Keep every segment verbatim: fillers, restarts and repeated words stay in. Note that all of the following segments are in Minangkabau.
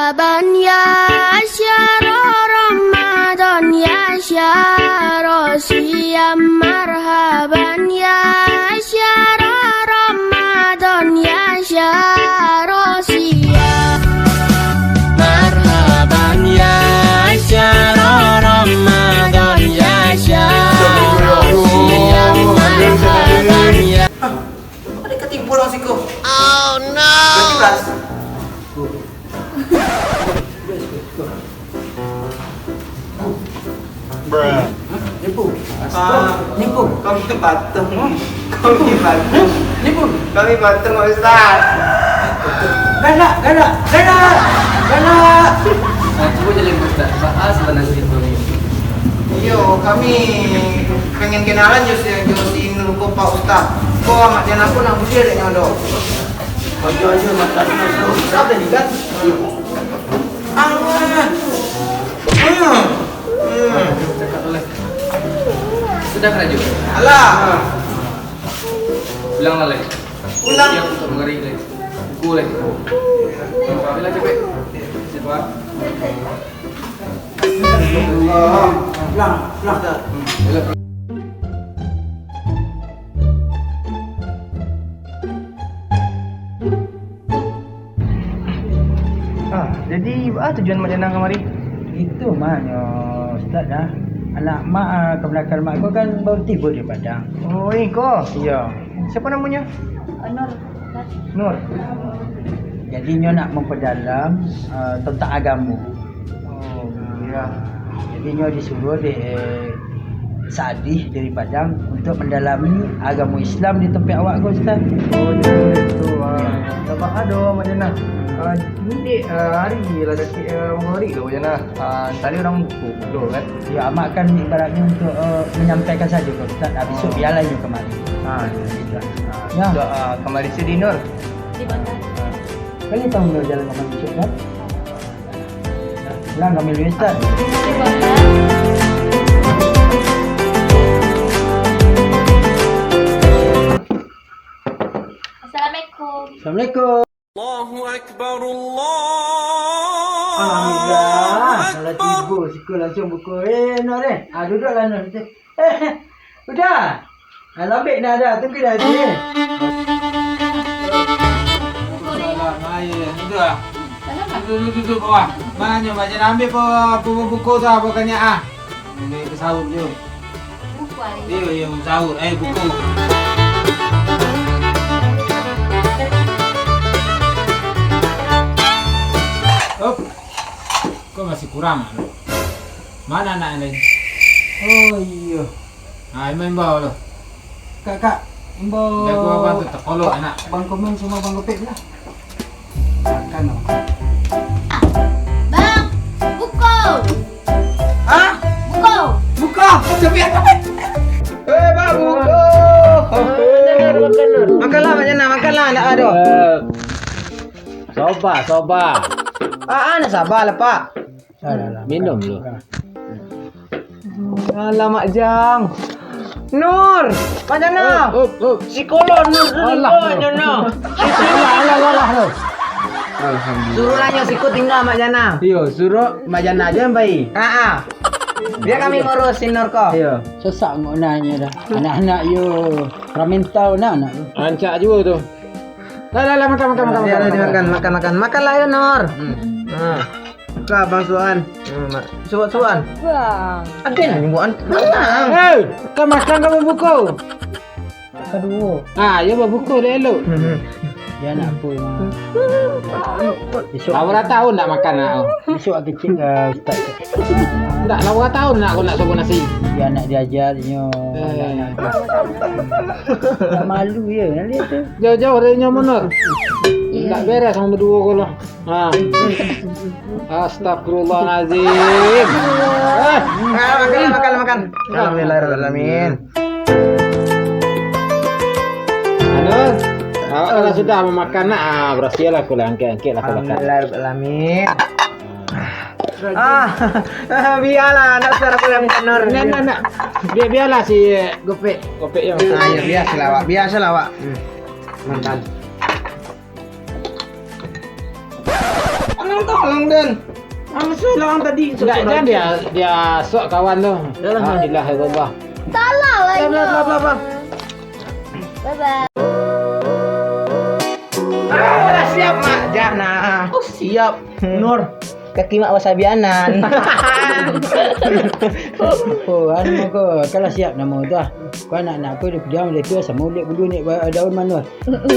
Marhaban ya syahru Ramadan, ya syahru siyam. Marhaban ya syahru Ramadan, ya syahru siyam. Marhaban ya syahru Ramadan, ya syahru siyam. Marhaban ya. Ado katipu lah siko. Oh no. Berarti bas. Bruh. Nipu. Ah, nipu. Kami batuk. Kami batuk. Nipu. Kami batuk, Ustaz. Galak, galak, galak. Galak. Ah, cubo jaleh, Ustaz. Baa sabananyo itu ni? Iyo, kami pengen kenalan jo si, jo si Nur ko, Pak Ustaz. Ko Mak Jana ko nak buliah dek nyo do. Ajo, ajo, mata tu, Ustaz tadi kan? Ah. Hmm. Hmm. Sudah karajo? Alah. Pulang lah, Leh. Pulang. Siap untuk mangari, Leh. Buku, Leh. Ayolah, capek. Cepat. Pulang, pulang. Ayolah. Ah, jadi, baa tujuan Mak Jana kamari? Itu mah nyo, Ustaz, dah. Anak Mak, ah, kamanakan Mak ko kan baru tibo di Padang. Oh, iko? Iyo. Siapa namanya? Nur. Nur. Jadi, nyo nak mampadalam, ah, tentang agamo. Oh, iyo. Jadi, nyo disuruah dek, eh, Saadi dari Padang untuk mandalami agamo Islam di tampek awak ko, Ustaz. Oh, jadi itu. Ah, iyo. Sabab ado, Mak Jana. Ah, ni dek, ah, hari lah dakek, ah, mangko hari tu, Mak Jana. Ah, tadi urang buku dulu, kan? Iyo, Amak kan ibaratnyo untuk, eh, manyampaikan sajo ko, Ustaz. Ah, bisuak bialah inyo kamari. Ah, iyo, Ustaz. Ah, iyo. Bisuak, ah, kamari sudi, Nur. Di Padang. Ah. Kalian tahu Nur jalan kamari bisuak, kan? Pulang kami dulu, Ustaz. Assalamualaikum. Assalamualaikum. Allahu Akbar, Allah. Alhamdulillah. Kalau tibo, siko langsung buku. Eh, Nur, eh. Ah, duduklah, Nur. Eh, Uda. Ah, lambek dah, dah. Tunggu dah, sini. Salam, ayo, duduk lah. Duduk, duduk, duduk, bawah. Manyo, Mak Jana ambiak po, po buku tu, po kanyak, ah. Ambiak ke sahur, jom. Buku, ayo. Iyo, iyo, sahur. Ayo, buku. Hop. Kok masih kurang, ah? Mana anak lain? Oh, iyo. Ah, imbau, imbau lo. Kak, Kak, imbau. Jago abang tu takolok, Bang, anak. Bang Komeng sama Bang Gopek lah. Makan, Bang. Bang, buko. Hah? Buko. Buko. Tapi apa? Eh, Bang, buko. Makan, makan, makan. Makanlah, Mak Jana, makanlah, ndak ado. Eh, soba, soba. Ah, ah, nak sabar lah, Pak. Minum dulu. Alamak, Jang. Nur, Mak Jana. Up, up, up. Psikolog Nur tu. Alah, tinggal, Nur. Mak Jana. Alah, alah, alah, alah. Alhamdulillah. Suruahlah nyo siko tinggal, Mak Jana. Iyo, suruah Mak Jana ajo yang pai. Ha, ha. Biar kami ngurus si Nur ko. Iyo. Sesak ngok nanya dah. Anak-anak yo. Raminta nah anak tu. Rancak juo tu. Lah, lah, lah, makan, makan, makan, makan, makan, makan, makan. Makanlah, yo, Nur. Hmm. Nah. Ka Abang suan. Hmm, mak. Suan, suan. Bang. Aden lah nyubuan. Bang. Eh, ka makan ka babuko? Kaduo. Ah, yo babuko dek elok. Hmm. Yo, nak apo, Bang? Bisuak. Lah bara taun ndak makan nak? Bisuak kecek ka ustaz. Ndak, lah bara taun nak ko nak sobo nasi? Yo, nak diajar inyo. Eh. Anak-anak. Malu yo, nak lihat tu. Jauh-jauh dari nyo, Nur. Ndak beres samo baduo ko lah. Ha. Astagfirullahalazim. Eh. Ah, makan, makan, makan. Alhamdulillahirabbil alamin. Anu, awak kalau sudah mamakan nak, ah, barasiahlah ko lah, angkek-angkeklah ko makan. Alhamdulillahirabbil alamin. Ah, biarlah, nak usah aku yang Nur. Nak, nak, nak. Biar, biarlah si Gopek. Gopek yo. Ah, yo, biasalah awak, biasalah awak. Hmm. Makan. Tolong, Den. Anu, sudah tadi. Enggak, jangan dia, dia sok kawan tu. Yalah. La ilaha illallah. Salah lah. Bla, bla, bla, bla, bla. Bye bye. Ah, siap, Mak Jana. Oh, siap. Nur. Kaki Mak wasabianan. Oh, anu ko, kalau siap namo tu ah. Kau anak-anak kau dia pediam dia tu sama ulik bulu ni ba-, daun manuah.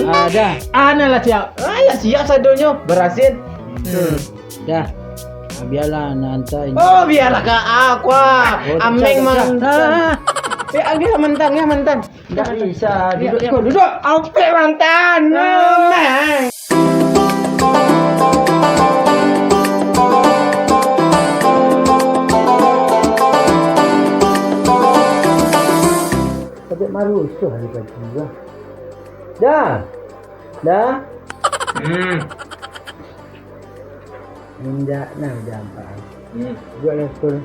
Ah, dah. Ana lah siap. Ah, lah siap sadonyo. Barasin. Hmm. Dah. Ah, biarlah nak hantar ini. Oh, biarlah ka aku ah. Oh, tak Ameng usah, tak mang-, usah. Ah. Ya, agak mentang, ya, mentang. Ndak bisa. Duduk, kau duduk. Ampek mantan. Ameng. Sampai marusuh hari pagi lah. Dah. Dah. Hmm. Indak nah jam. Hmm. Buatlah betul.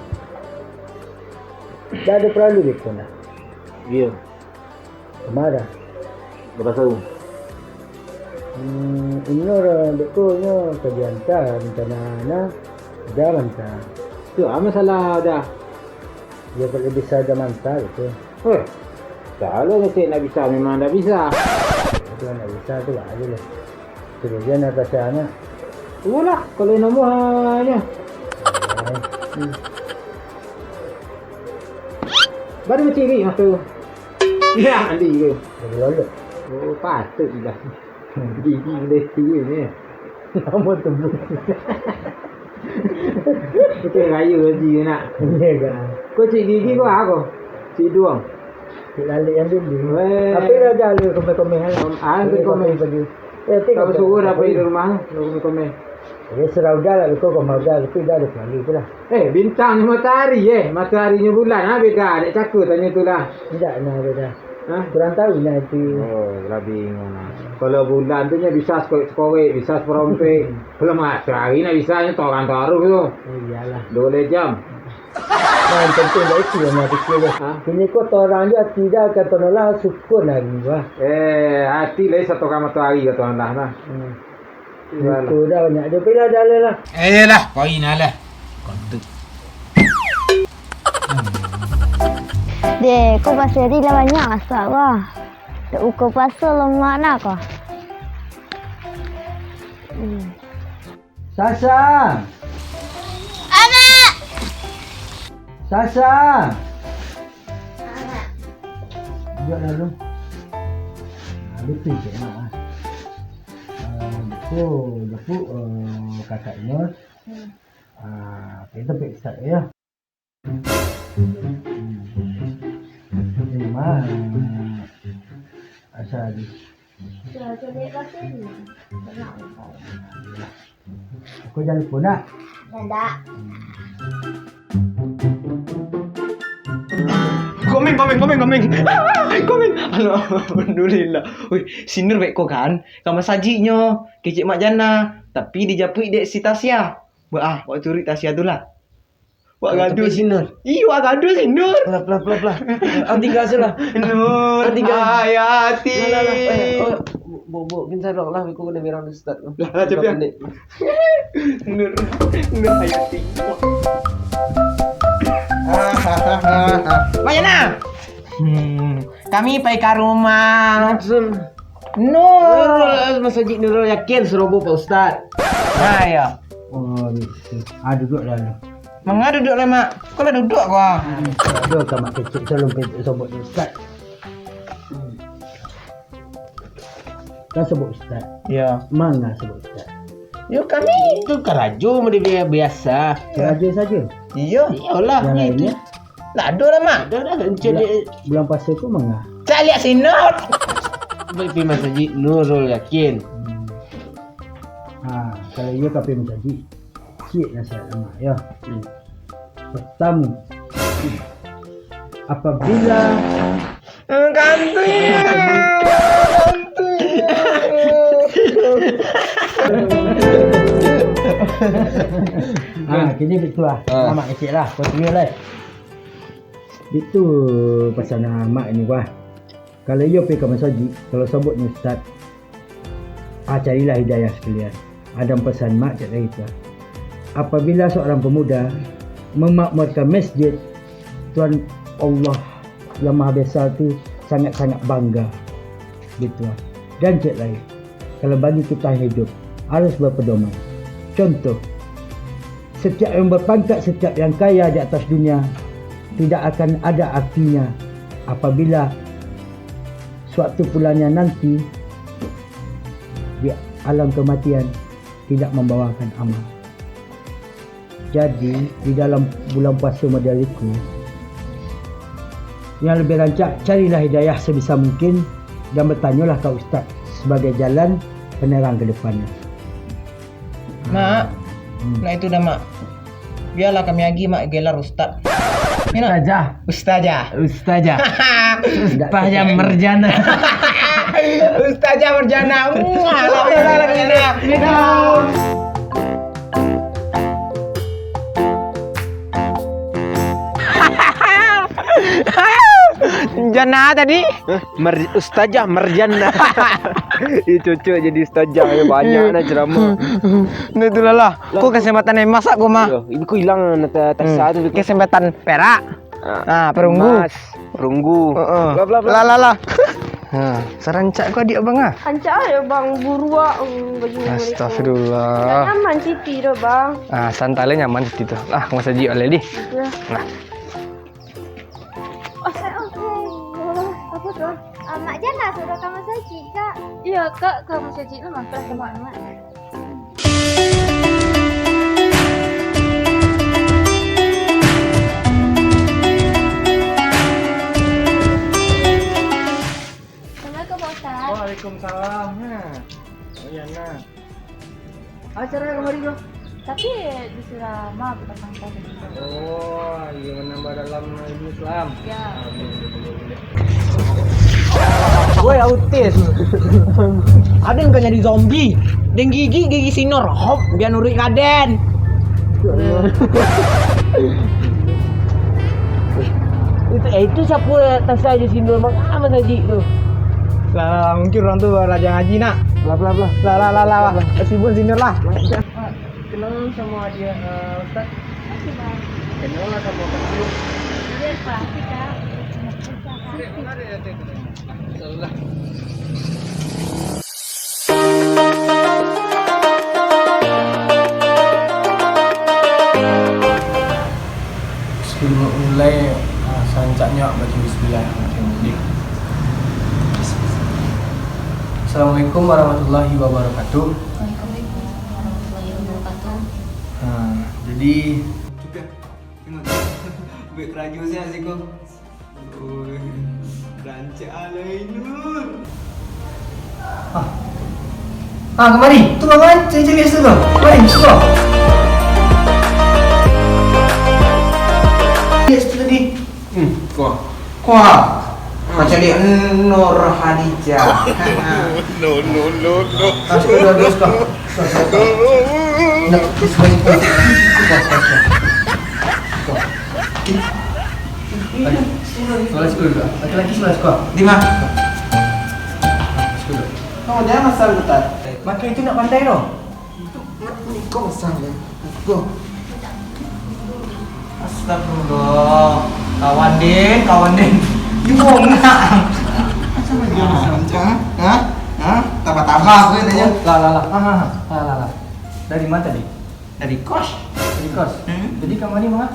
Dah ada perlu dia pun dah. Iya. Kemana? Berapa tahu? Hmm, inyo dah, dek ko, inyo ka diantar rencana nah. Dah mantap. Tu, apa masalah dah? Ya, kalau bisa dah mantap itu. Eh, kalau kecek nak bisa, memang dah bisa. Itu nak bisa tu lah aja lah. Suruh dia nak kasih anak. Tunggulah, kalau nombor hanya. Hmm. Baru ciri mah tu. Ya, Andi ke? Baru lolok. Oh, patut lah. Gigi boleh tua ni. Lama tu. Betul raya haji nak. Iya kan? Kau cik gigi kau apa? Cik Duang. Cik Lalik yang dulu. Weh. Tapi dah ada lu komen-komen kan? Kom-, ah, lu komen. Pagi. Eh, tapi tak kau bersuruh dah pergi dari rumah, lu komen-komen. Ya, sudah udah lah, lu kau komen udah, tapi dah ada kembali tu lah. Eh, bintang ni matahari, eh. Mataharinyo bulan, ha, beda. Dek caka tanyo tu lah. Tidak, nah, beda. Hah? Kurang tahu nah itu. Oh, lah bingung lah. Kalau bulan tu nyo bisa sekorek-sekorek, bisa seperompek. Kalau matahari nak bisa nyo torang taruh tu. Oh, iyalah. Dua belas jam. Nah, yang penting dah itu yang nak fikir dah. Hah? Kini ko torang je hati dah kata Allah syukur lah ni bah. Eh, hati lah satu kama matahari kata Allah lah. Hmm. Iyalah. Itu dah banyak je pila dah lah. Eh lah, kau ina lah. Kau tu. Deh, kau pasal hari lah banyak masak bah. Tak buka puasa lemak nak kau. Hmm. Sasa! Amak! Sasa! Amak. Duduk dulu. Ah, betul cik nak ah. Ah, betul, Datuk, eh, kakak Nur. Hmm. Ah, kita periksa ya. Terima. Asal di. Aku jangan lupa nak. Tidak. Komeng, komeng, komeng, komeng. Komeng. Alhamdulillah. Wih, si Nur baik ko kan? Ka masajiknyo, kecek Mak Jana. Tapi dijapuik dek si Tasya. Wah, ah, wak turuik Tasya tu lah. Wak gaduah si Nur. Iyo, wak gaduah si Nur. Pelah, pelah, pelah, pelah. Ang tinggal se lah. Nur Ang tinggal. Hayati. Lah, lah, lah. Eh, oh, bu-, bu-, bu-, kin sarok lah, aku kena berang ustaz. Lah, lah, cepat. Nur, Nur Hayati. Mak Jana. Hmm, kami pai ka rumah. Maksud? Nur. Nurul, masajik Nurul Yakin, serobo Pak Ustaz. Nah, ya. Oh, gitu. Ah, duduk dah lu. Manga duduk lah, Mak. Kau lah duduk kau. Aduh, kamak kecil, tolong pe-, sobok Ustaz. Kan sobok Ustaz. Ya. Manga sobok Ustaz. Yo, kami tu karajo model bia-, biasa. Karajo saja? Iyo. Iyolah, yang lainnya? Ndak ado lah, Mak. Ndak ado lah, encik. Bulan, bulan puasa tu manga? Cak liak si Nur. Pai, pai masajik Nurul Yakin. Hmm. Ha, kalau iyo ka pai masajik, ciek nasihat Amak, yo. Hmm. Pertamo, apabila Eh, kantuik. Kantuik. Ha, kini bitu lah. Ha. Amak kecil lah. Kau tunggu lah. Itu pasal amak ni, wah. Kalau iyo pai ka masajik, kalau sobok ni ustaz, ah, carilah hidayah sekalian. Adan pesan mak cek lai tu. Apabila seorang pemuda memakmurkan masjid, Tuhan Allah yang Maha Besar tu sangat-sangat bangga. Gitu. Dan cek lai, kalau bagi kita hidup, harus berpedoman. Contoh, setiap yang berpangkat, setiap yang kaya di atas dunia, tidak akan ada artinya apabila suatu pulangnya nanti di alam kematian tidak membawakan amal. Jadi, di dalam bulan puasa model itu, yang lebih rancak, carilah hidayah sebisa mungkin dan bertanyalah ke ustaz sebagai jalan penerang ke depannya. Mak, hmm. Nak itu dah, Mak. Biarlah kami agi Mak gelar ustaz. Ustazah. Ustazah. Ustazah. Ustazah Merjana. Ustazah Merjana. Muah, lah, lah, lah, lah, lah. Jana tadi? Hah? Mer-, Ustazah Merjana. Ih, cocok jadi ustazah, ya, banyak nah ceramah. Nah, itulah lah. Lah. Kok kesempatan yang masak kok mah? Yo, ini kok hilang nata taksa tu. Kesempatan perak. Ah, perunggu. Emas, perunggu. Heeh. Bla, bla, bla. Lah, lah, lah. Ha, sarancak kau adik abang ah. Rancak ya bang, buruak, hmm, baju mereka. Astagfirullah. Tak nyaman Siti tu bang. Ah, santai lah nyaman Siti tu. Ah, masa ji oleh di. Iya. Nah. Oh, saya, oh, oh, apa tu? Ah, Mak Jana suruh kamu saji, Kak. Iya, Kak, kamu saji lah, Mak. Terima kasih, Mak. Assalamualaikum, Pak Ustaz. Waalaikumsalam. Nah. Oh, iya, nah. Acara kamari tu? Tapi disuruh ma bukan mangkal. Oh, iya, menambah dalam ilmu Islam. Ya. Ah, boleh, boleh, boleh, boleh. Woi, autis. Aden kan jadi zombie. Den gigi, gigi sinor. Hop, biar nuruik ka den. Itu, eh, itu siapa tasah je sinor, Bang? Ah, Mas Haji tu. Lah, lah, lah, mungkin orang tu belajar ngaji, nak. Lah, lah, lah. Lah, lah, lah, lah, lah. Sibuk sinor lah. Lah. Kenal sama dia, eh, Ustaz? Oke, Bang. Kenal lah sama Ustaz. Iya, pasti, Kak. Salah. Sebelum mulai, ah, sancaknyo baca bismillah. Assalamualaikum warahmatullahi wabarakatuh. Waalaikumsalam warahmatullahi wabarakatuh. Ha, jadi, buek karajo siap siko. Oi, rancak alai Nur. Ah. Ah, kamari. Tu, Bang, cari-cari situ tu. Kamari, situ. Lihat situ tadi. Hmm, kuah. Kuah. Macam dia Nur Hadijah. No, no, no, no. Ah, sudah, sudah, sudah. Sudah, sudah, sudah. Nak, sudah, sudah. Sudah, sudah, sudah. Sudah. Sekolah, sekolah juga. Laki-laki sekolah, sekolah. Di mana? Sekolah. Oh, jangan masalah, Ustaz. Maka itu nak pandai, noh. Itu ngerti kau, Ustaz, ya. Go. Astagfirullah. Kawan den, kawan den. Ibu nak. Macam mana dia, Ustaz? Macam, ha? Ha? Tambah-tambah aku tanya. Lah, lah, lah. Ha, ha, ha. Lah, lah, lah. Dari mana tadi? Dari kos. Dari kos? Hmm. Jadi kamari manga?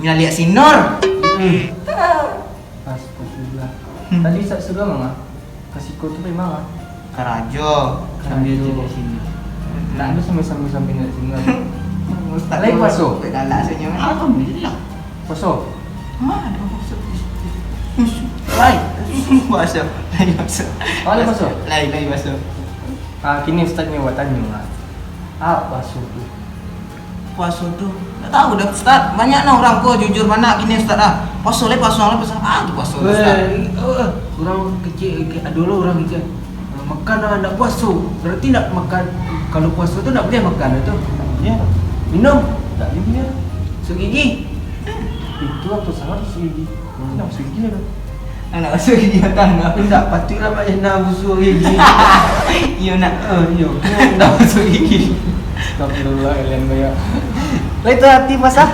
Nyo liak sinor. Hmm. Astagfirullah. Hmm. Tadi Ustaz suruah manga? Ka siko tu pai manga? Karajo. Karajo. Sambil cari sini. Hmm. Tak ada sambil-sambil, sambil nak sini. Ustaz lain tu puaso? Galak senyum. Alhamdulillah. Puaso? Ma, ada puaso. Lain. Puaso. Lain puaso. Lain, lain puaso. Ah, kini Ustaz ni buat tanya lah. Apa subuh? Puaso tu, tak tahu dah, Ustaz. Banyak nah urang ko jujur bana kini, Ustaz, ah. Puaso lai, puaso lai, puaso. Ah, tu puaso, Ustaz. Weh, oh, urang kecil, ke-, ado lo urang kecil. Ah, makan lah, ndak puaso. Berarti ndak makan, kalau puaso tu ndak boleh makan tu. Ya. Minum? Ndak boleh. Masuk gigi? Itu apa salah masuk gigi? Hmm. Ndak masuk gigi lah tu. Nak masuk gigi mata nak. Indak, patuiklah Mak Zainal busuk gigi. Iyo, nak. Eh, iyo. Nak masuk gigi. Astagfirullah, kalian banyak. Lah, itu arti puasa?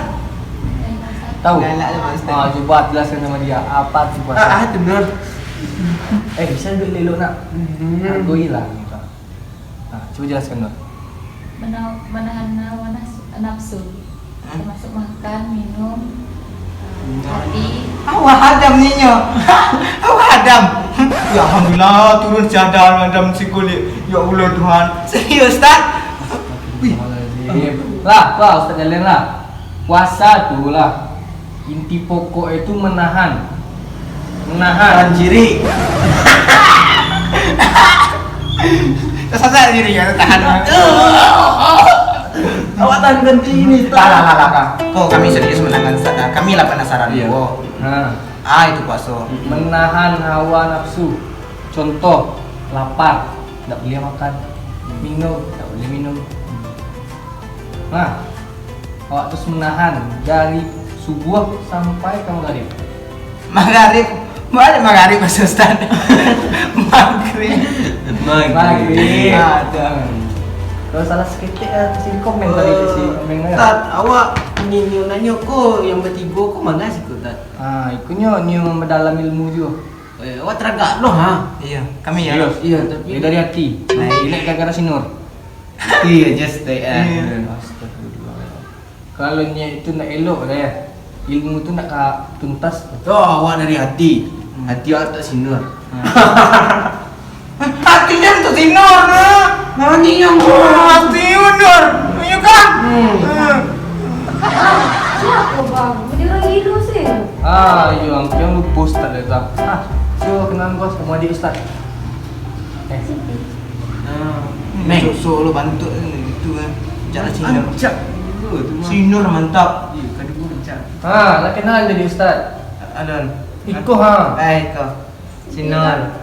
Tahu? Galak lah, Pak Ustaz. Ah, cuba jelaskan sama dia. Apa arti puasa? Ah, ah, tu, Nur. Eh, bisa duduk elok-elok, nak? Hmm. Hargoi lah. Nah, cuba jelaskan, Nur. Mena-, menahan hawa nafsu, nafsu. Hmm. Termasuk makan, minum, eh, Minum. Tapi Hawa hadam ninyo. Hawa hadam. Ya, alhamdulillah, turun si Adam, Adam si kulik. Ya Allah, Tuhan. Serius, Ustaz? Wih. Lah, lah, Ustaz jalan lah. Puasa tu lah. Inti pokok itu menahan. Menahan. Tahan diri. Tasasak diri ya, tahan. Awak tahan ganti ini, Ustaz. Lah, lah, lah, lah, lah. Kok kami serius menangkan, Ustaz? Kami lah penasaran. Iya. Kok. Ha. Ah, itu puasa. Menahan hawa nafsu. Contoh, lapar, ndak boleh makan. Minum, ndak boleh minum. Nah, awak terus menahan dari subuh sampai ka magarib. Magarib? Baa magarib, Pak Ustaz? Magrib. Magrib. Magrib. Ah, tu. Kalau salah saketek, ah, kasi di komen tadi, kasi komen, ya. Tat, awak ni, ni nanyo ko, yang batigo ko manga siko, Tat? Ah, ikonyo ni mamadalam ilmu juo. Eh, awak taragak doh, ha? Iya, kami ya. Serius? Iya, tapi dari hati. Nah, ini gara-gara si Nur. Iya, just stay, eh. Iya. Astagfirullah. Kalau niat itu nak elok dah, ya. Ilmu tu nak ka tuntas. Oh, awak dari hati. Hmm. Hati awak tak si Nur. Hmm. Hati dia tu si Nur, nah. Nani yang Nur? Hati Nur. Ayo kan? Hmm. Hmm. Siapa, Bang? Jadi orang gila sih. Ah, iyo, ang-, yang lupo Ustaz datang. Ah, so, kenalan bos, kamu adik Ustaz. Eh. Ah, Meng. Sosok lo bantuk ni, itu kan. Cak lah Cina. Ancak. Itu tu mah. Cina lah mantap. Iya, kan dulu ancak. Ha, lah kenal jadi Ustaz. Alon. Iko, ha. Eh, iko. Cina.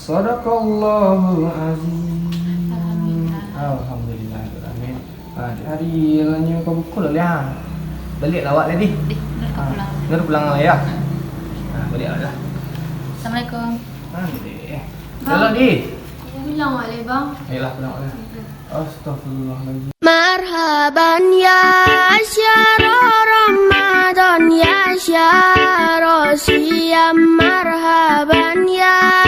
Sadaqallahul azim. Amin. Alhamdulillah, amin. Ah, di hari lanyo ka buku lah, liah. Baliak lah awak lah, Di. Di, dah ka pulang. Dah pulang lah, ya. Ah, baliak lah. Assalamualaikum. Ah, Di. Bang. Hello, Di. Iya, bilang awak lah, Bang. Ayolah, pulang lah. Iya. Astagfirullahaladzim. Marhaban ya syahru Ramadan, ya syahru siyam, marhaban ya